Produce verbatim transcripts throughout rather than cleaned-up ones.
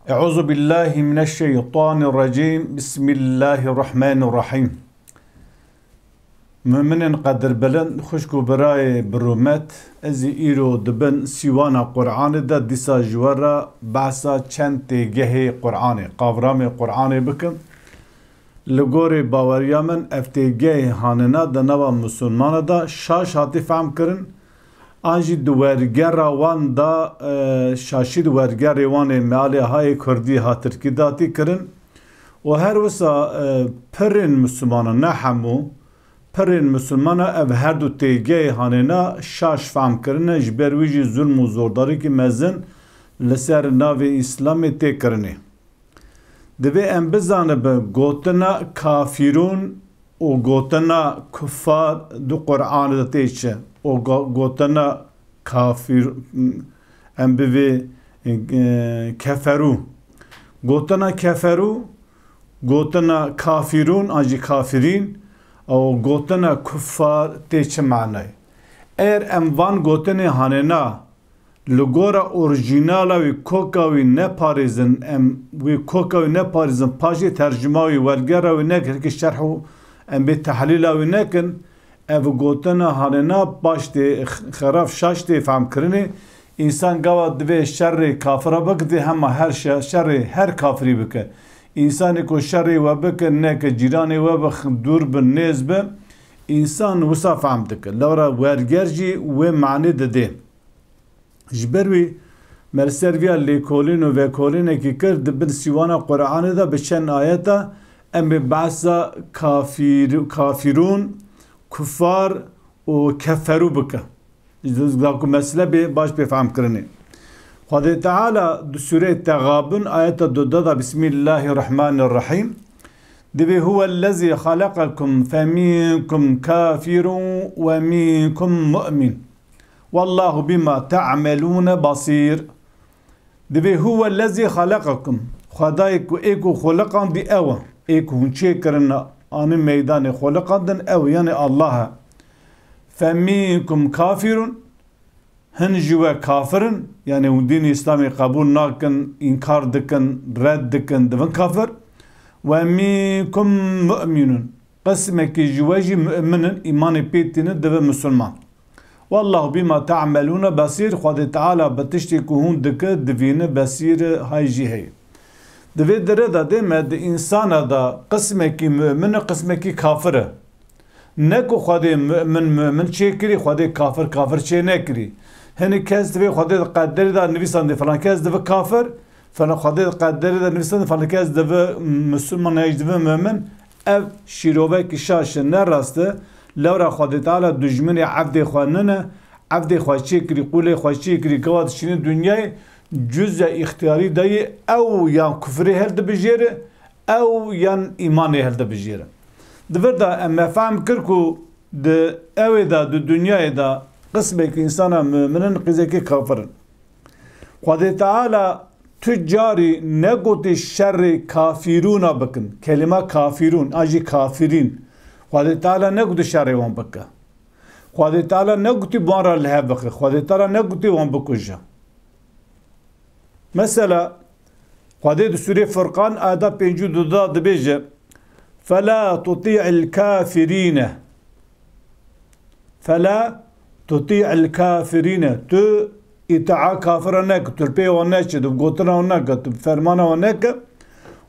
Euzu billahi mineşşeytanirracim. Bismillahirrahmanirrahim. Muminên qedirbilind, xwişk û birayê bi rûmet, ez ê îro di bin sîwana Qur'anê de dîsa ji we re behsa çend têgehê Qur'anê, qavramê Qur'anê bikim. Li gorî baweriya min ev têgehê hanêna di nava misilmana de şaş hatî fehm kirin, an jî di wergera wan de, e, şaşî di wergerê wan ê mealê hayê kurdî ha tirkî de hatî kirin û her wisa, e, pirên misilmanan, ne hemû, pirên misilmana ev her du têgehê hanêna şaş fehm kirine, ji ber wî jî zulm û zordariyekî mezin li ser navê Îslamê tê kirinê. Divê em bizanibin gotina kafirûn û gotina kuffar di Qur'anê de tê çi? Û go-, gotina kafir, em bivê, e, keferû. Gotina keferû, gotina kafirûn an jî kafirîn û gotina kuffar tê çi manayê? Eger em van gotinê hanêna li gora orjînala wî, koka wî neparêzin, em wî koka wî neparêzin, paşê tercuma wî, wergera wî nekir ki şerh û em bê tehlîla wî nekin, ev gotina hanêna baş tê, xeraf şaş tê fehm kirinê. Însan gava divê şerê kafira bike, divê hema her şe-, şerê her kafirî bike. Însanê ku şerê we bike, neke cîranê we bi, dûr bi, nêz bi, însan wisa fehm dike. Lewra werger jî wê manê didê. Ji ber wî me li ser viya lêkolîn û vekolînekî kir, di bin sîwana Qur'anê de bi çend ayeta em ê behsa kafîr-, kafîrûn, kufar û keferû bike. Ji da ku mesele bê baş bê fehm kirinê. Xwedê Teala di sûreyê Texabun ayeta duda de Bismillahirrahmanirrahîm divê huwellezî xeleqekum femînkum kafirun ve mînkum mu'min. Wallahu bima ta'melûne basîr. Divê huwellezî xeleqekum. Xwedayê ku ê ku xuliqandî ew e. Ê ku hûn çêkirin, anî meydanê xuliqandin ew, yanî Allah e. Femînkum kafirun. Hin ji we kafir in, yanî hûn dînê Îslamê qebûl nakin, înkar dikin, red dikin, divin kafir. Ve mînkum mu'minun. Qismekî ji we jî mu'min in, îmanê pê tînin, divin misilman. Wallahu bima ta'melûne basîr, Xwedê Teala bi tiştê ku hûn dike, divîne, besîr e, hay jî heye. Di vê derê de dê me di însana de qismekî mu'min e, qismekî kafir e. Ne ku Xwedê mu'min mu'min çêkirî, Xwedê kafir kafir çê nekirî. Hinî kes divê Xwedê di qederê de nivîsandê filan kes divi kafir, filan Xwedê di qederê de nivîsandê filan kes divi misilman ya jî divi mu'min. Ev şîrovekî şaş e, ne rast e. Lewra Xwedê Teala dijminê evdê xwe nine, evdê xwe çêkirî, qûlê xwe çêkirî, gava dişîne dinyayê, cüzya îxtiyarî dayê ew yan kufrê hildibijêre, ew yan îmanê hildibijêre. Di vir de em me fehm kir ku di ewê de, di dinyayê de qismekî însana mu'min in, qîzekî kafir in. Xwedê Teala tu carî negotî şerê kafîrûna bikin. Kelîma kafîrûn, an jî kafirîn. Xwedê Teala negotî şerê wan bike. Xwedê Teala negotî bi wan re li hev bixe. Xwedê Teala negotî wan bikuje. Mesela, Xwedê di Sûrê Furqan ayeta pêncî û du de dibêje, "Fela tuti'il kafirîne." "Fela tuti'il kafirîne." Tu îtaa kafira neke, tu li pê wan neçe, tu bi gotina wan neke, tu bi fermana wan neke.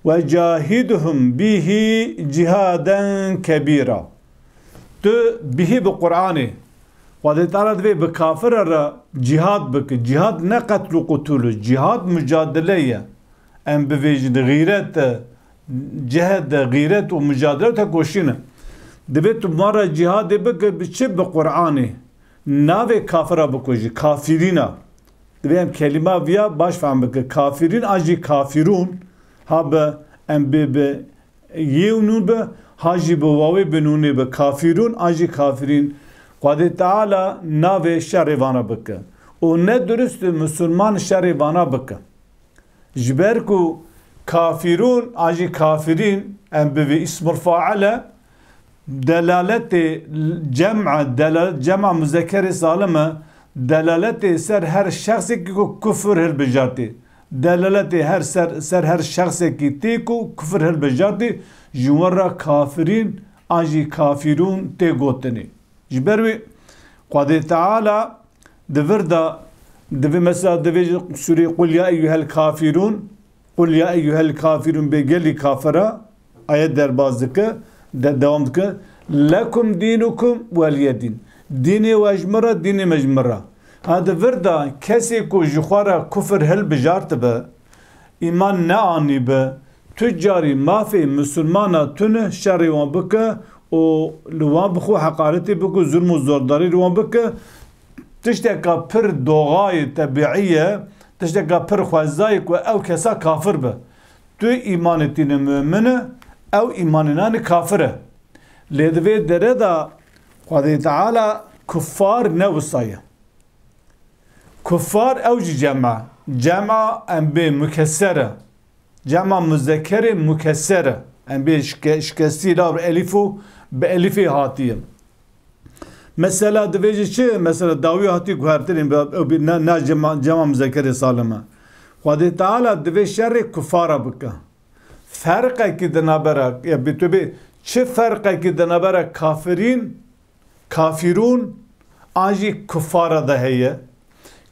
"Ve cahidhum bihi cihaden kebîra." Tu bihî bi Qur'anê. Xwedê Teala divê bi kafira re cîhad bike. Cîhad ne qetl û qutûl e. Cîhad mucadele ye. Em bivêjin xîret e, cehd e, xîret û mucadele tekoşîn e. Divê tu bi wan re cîhadê bike, bi çi? Bi Qur'anê. Navê kafira bikujî, kafirîna. Divê em kelîma viya baş fehm bike. Kafirîn an jî kafirûn, ha bi em bê bi yê û nûn bi, ha jî bi wawê bi nûnê bi. Kafirûn an jî kafirîn. Xwedê Teala navê şerê vana bike. Û ne dirust e misilman şerê vana bike. Ji ber ku kafirûn an jî kafirîn, em bivê îsmul fail e, delaletê cem e, delalet cema muzekerê salim e, delaletê ser her şexsekî ku kufr hilbijartê. Delaletê her ser, ser her şexsekî tê ku kufir hilbijartî, ji we re kafirîn an jî kafirûn tê gotinê. Ji ber wê Xwedê Teala di vir de, di vê mesela, di vê sûrê Qul ya eyyuhel kafirûn, Qul ya eyyuhel kafirûn bê gelî kafira, ayet derbas dike, de, dewam dike. Lekum dînukum weliyedîn. Dînê we ji min re, dînê me ji min re. Ha, di vir de kesê ku ji xwe re kufir hilbijartibe, îman neanîbe, tu carî mafê misilmana tune şerê wan bike û li wan bi xwe heqaretê bike û zulm û zordarî li wan bike, tişteka pir doğayê tebîî ye, tişteka pir xwezayê ku ew kesa kafir be. Tu îmanê tîne mumin e, ew îmanê nane kafir e. Lê di vê dere de Xwedê Teala kuffar ne wisa ye. Kuffar ew jî cem e. Cem a em bê mukesser e. Cem a muzekerê mukesser e. Em bê şike-, şikestî la bi elîf û bi elîfê hatiye. Mesela divê jî çi? Mesela dawî hatî guhertinê bi, bi, ne, ne cema, cema muzekerê salim e. Xwedê Teala divê şerê kufara bike. Ferqekî di navbera, ya bi tu bê, çi ferqekî di navbera kafirîn, kafirûn, an jî kufara de heye?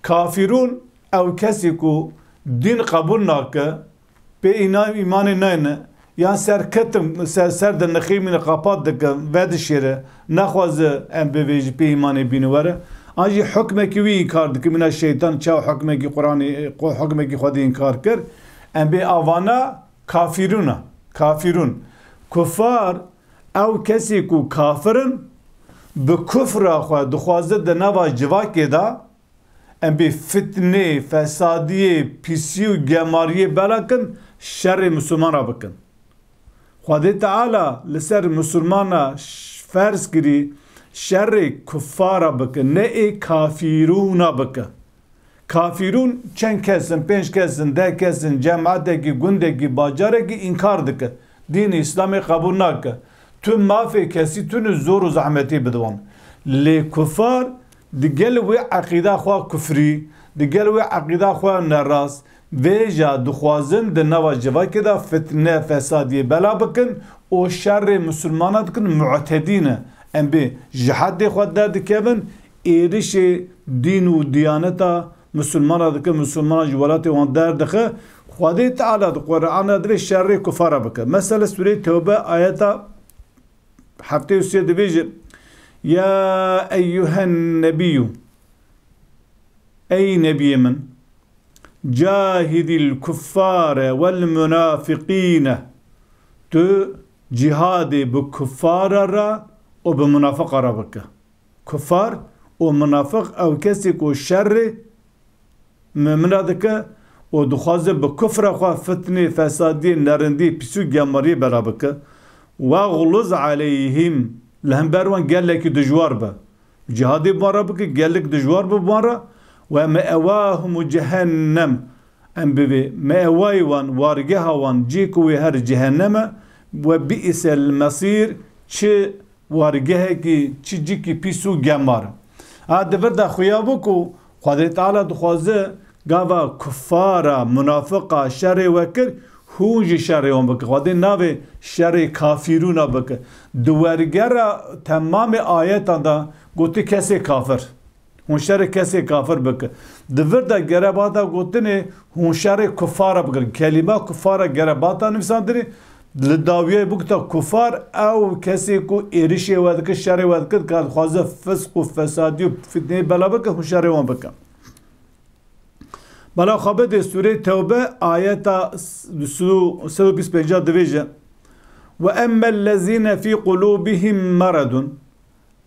Kafirûn ew kesî ku dîn qebûl nake, pê îna-, îmanê nayne, yan serketin, ser, ser de nixîmîne, qapat dike, vedişêre, nexwaze em bivêjî pê îmanê bîne were. An jî hukmekî wî înkar dike, mîna şeytan çaw hukmekî Qur'anê, hukmekî Xwedê înkar kir. Em bê avana kafirûn e, kafirûn. Kufar, ew kesî ku kafir in, bi kufra xwe dixwaze di nava civakê de, em bê fitnê, fesadiyê, pîsî û gemariyê bela kin, şerê misilmana bikin. Xwedê Teala li ser misilmana ş-, ferz kirî şerê kufara bike, ne ê kafirûna bike. Kafirûn çend kes in, pênc kes in, deh kes in, cematekî, gundekî, bacarekî înkar dike. Dînê Îslamê qebûl nake. Tu mafê kesî tune zor û zehmetê bide wan. Lê kufar digel wê eqîda xwe kufrî, digel wê eqîda xwe nerast, vêja dixwazin di nava civakê de fitne, fesadiyê bela bikin û şerê misilmana dikin, mu'tedî ne. Em bê ji heddê xwe derdikevin, êrişê dîn û diyaneta misilmana dike, misilmana ji welatê wan derdixe. Xwedê Teala di Qur'ana de divê şerê kufara bike. Mesela Sûreyê Tewbe ayeta heftê û sê dibêje, Ya eyyuhen nebiyyû, ey nebiyê min, cahidil kuffare vel munafiqîne, tu cihadê bi kuffara re û bi munafiqa re bike. Kufar û munafiq ew kesê ku şerê mumina dike û dixwaze bi kufra xwe fitnê, fesadiyê, nerindî, pîsû gemariyê bela bike. Wexluz aleyhim, li hember wan gelekî dijwar be. Cihadê bi wan re bike, gelek dijwar be bi wan re. Ve me'ewahum cehennem. Em bivê me'ewayê wan, wargeha wan, cî ku wê her cehennem e. Ve bi'sel mesîr, çi wargehekî, çi cîkî pîs û gemar. Ha, di vir de xuya bû ku Xwedê Teala dixwaze gava kufara, munafiqa şerê we kir, hûn jî şerê wan bike. Xwedê navê şerê kafirûna bike. Di wergera temamê ayetan de gotî kesê kafir. Hûn şerê kesê kafir bike. Di vir de gere bata gotinê hûn şerê kufara bikin. Kelîma kufara gere bata nivîsandinê, li dawiyê bikita kufar, ew kesê ku êrişê we dike, şerê we dike, ka dixwaze fisq û fesadî û fitneyê bela bike, hûn şerê wan bike. Bala xwe bidê Sûreyê Tewbe ayeta s-, du sed û, sed û bîst pênc divêje, Ve emmellezîne fî qulûbihim meredun.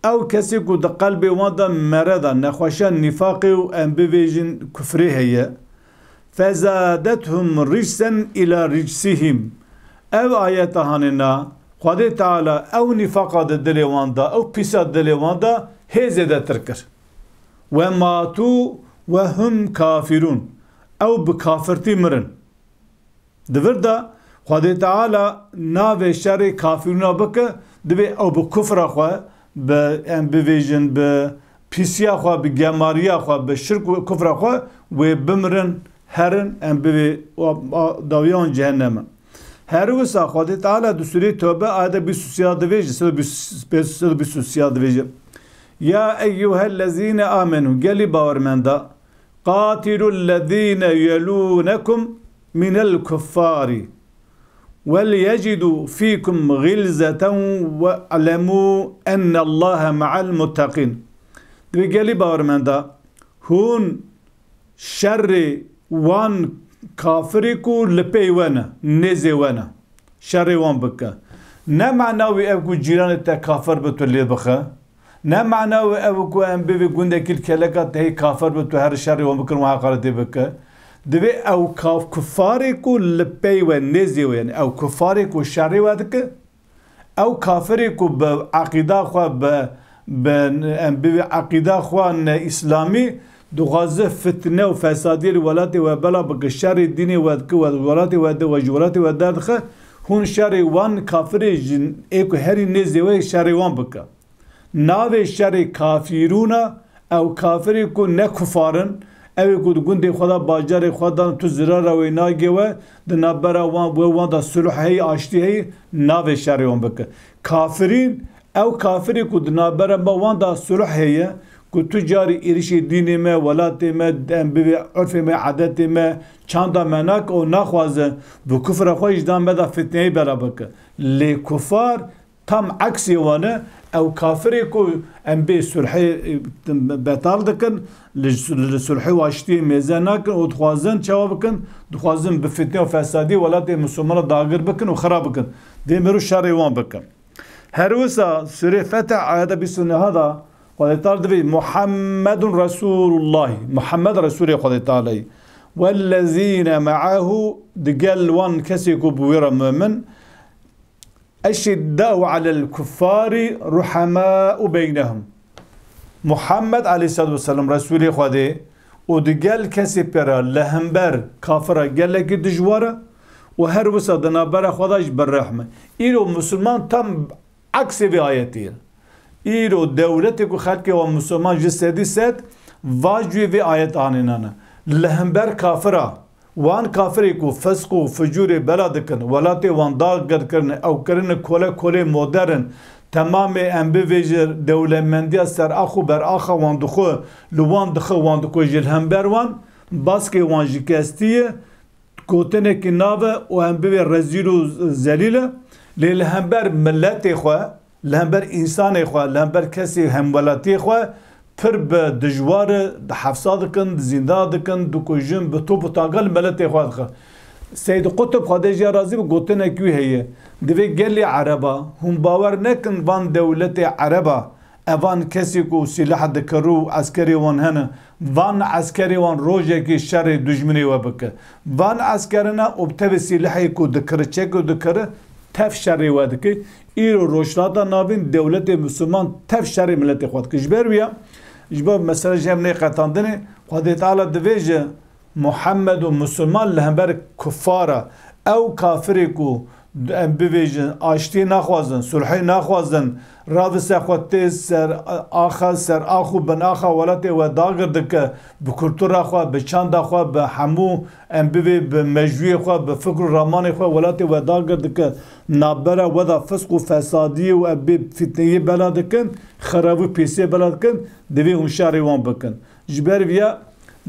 Ew kesê ku di qelbê wan de mereda, nexweşiya nîfaqê û em bivêjin kufrê heye, fezadethum ricsen îla ricsihim. Ev ayeta hanê na, Xwedê Teala ew nîfaqa di dilê wan de, ew pîsa dilê wan de hê zêdetir kir. Ve matû ve hum kafirûn. Ew bi kafirtî mirin. Di vir de Xwedê Teala navê şerê kafirûna bike, divê ew bi kufra xwe, bi, em bivêjin, bi pîsiya xwe, bi gemariya xwe, bi şirk û kufra xwe wê bimirin, herin, em bivê dawiya wan cehenneme. Her wisa Xwedê Teala di Sûreyê Tewbe ayeta bîst û sê ya divêje, sed û bîst, sed û bîst û sê ya divêje. Ya eyyuhellezîne amenû, gelî bawermenda, qatilûllezîne yelûnekum minel kuffari, welyecidû fîkum xilzeten we'lemû ennallâhe me'al mutteqîn. Divê gelî bawermenda, hûn şerê wan kafirê ku li pey we ne, nêzê we ne, şerê wan bike. Ne mana wî ev ku cîranê te kafir bi tu lê bixe. Ne mana wî ev ku em bivê gundekî li keleka te hê kafir bi tu her şerê wan bikin, wan heqaretê bike. Divê ew kaf-, kufarê ku li pey we, nêzê we, yani ew kufarê ku şerê we dike, ew kafirê ku bi eqîda xwe, bi, bi, em bivê eqîda xwe ne îslamî, dixwaze fitne û fesadiyê li welatê we bela bike, şerê dînê we dike, we, welatê we de, we ji welatê we derdixe, hûn şerê wan kafirê ji ê ku herî nêzê we yê şerê wan bike. Navê şerê kafîrûn e, ew kafirê ku ne kufar in, ew ê ku di gundê xwe de, bajarê xwe de tu zirara wê nagê we, di navbera wan, we wan de sulh heyî, aştî heyî, navê şerê wan bike. Kafirîn, ew kafirê ku di navbera me wan de sulh heye, ku tu carî êrişê dînê me, welatê me, em bivê urfê me, edetê me, çanda me nake û naxwaze bi kufra xwe ji dan me de fitneyê bela bike. Lê kufar, tam eksê wan e, ew kafirê ku em bê sulhê, e, betal dikin, li, li sulhê û aştiyê mêze nakin û dixwazin çawa bikin? Dixwazin bi fitne û fesadî welatê Mislimana dagir bikin û xirab bikin. Dê mirov şerê wan bikin. Her wisa Sûrê Fetih ayeta bîst û neh da Xwedê Teala divê Muhammedun Resulullah, Muhammed Resulê Xwedê Teala yî. Wellezîne me'ahu, digel wan kesê ku bi wî re mumin, Eşidda'u alel kuffari ruhama'u beynehum. Muhammed aleyhissalatu vesselam Resulê Xwedê û digel kesê pê re li hember kafira gelekî dijwar e û her wisa di navbera xwe de ji ber rehm e. Îro Musulman tam eksê vê ayetê ye. Îro dewletê ku xelkê wan Musulman ji sedî sed va ji wê vê ayet anînane. Li hember kafira Wan kafirê ku fisq û ficûrê bela dikin, welatê wan dagir kirine, ew kirine kole kolê modern, temamê em bivêjin dewlemendiya ser ax û ber axa wan dixwe, li wan dixe, wan dikuje, li hember wan baskê wan şikestî ye, gotinekî nav e û em bivê rezîl û zelîl e. Lê li hember miletê xwe, li hember însanê xwe, li hember kesê hemwelatiyê xwe pir bi dijwar e, di hefsa dikin, di zîndan dikin, dikujin, bi top û tanka li miletê xwe dixe. Seyd Qutb, Xwedê jê razî be, gotinek wî heye. Divê gelê Ereba, hûn bawer nekin van dewletê Ereba, evan kesê ku sîleh dikir û eskerê wan hene, van eskerê wan rojekê şerê dijminê we bike. Van eskerine û bi tevê sîlehê ku dikiri, çekê dikiri, tev şerê we dike. Îro Rojhilata Navîn dewletê Misliman tev şerê miletê xwe dike. Ji ber wî ya, ji bo mesela ji em nê qetandinê, Xwedê Teala divêje Muhammed û Misliman li hember kufar e. Ew kafirê ku em bivêjin aştiyê naxwazin, sulhê naxwazin, ravise xwe tê ser axa, ser ax û bin axa welatê we dagir dike, bi kultura xwe, bi çanda xwe, bi hemû em bivê bi mejûyê xwe, bi fikr û ramanê xwe welatê we dagir dike, navbera we de fisk û fesadiyê û ev bê fitneyê bela dikin, xerab û pîsiyê bela dikin, divê hûn şerê wan bikin. Ji ber viya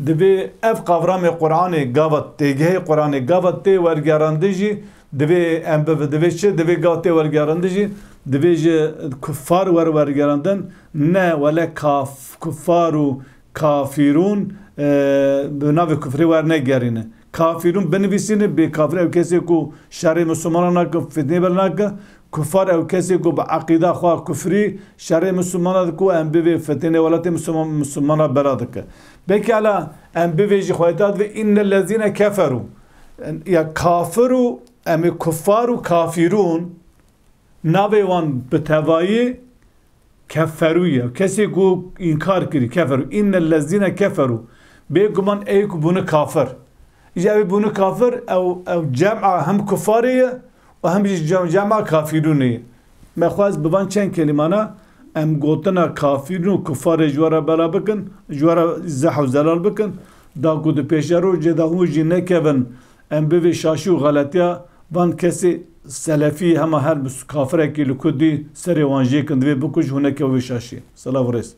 divê ev qavramê Qur'anê gava têgihê Qur'anê gava tê wergerandin jî divê em bive, divê çi? Divê gava tê wergerandin jî divê ji kuffar were wergerandin. Ne wele kaf-, kuffar û kafirûn, e, bi navê kufrê wernegerîne. Kafirûn binivîsîne, bê kafir ew kesê ku şerê Mislimanan nake, fitnê bela nake. Kufar ew kesê ku bi eqîda xwe kufrî şerê Mislimana dike û em bivê fitnê welatê Misliman-, Mislimana bela dike. Belkî hala em bivê jî Xwedê Teala divê, "Innellezîne keferû." Ya kafir û em ê kufar û kafirûn, navê wan bi tevayî keferû ye. Kesê ku înkar kirî, keferû. Înnellezîne keferû. Bêguman ey ku bûne kafir. Îja ew bûne kafir, ew, ew cema hem kufarê ye û hem jî cem-, cema kafirûnê ye. Me xwest bi van çend kelîmana em gotina kafirûn û kufarê ji we re bela bikin, ji we re zeh û zelal bikin. da ku di pêşerojê de hûn jî nekevin em bi vê şaşî û xeletiya van kesê selefî hema her bi kafirekî li ku dî serê wan jêkin divê bikuj hûn nekevin vê şaşî. Silav û rêz.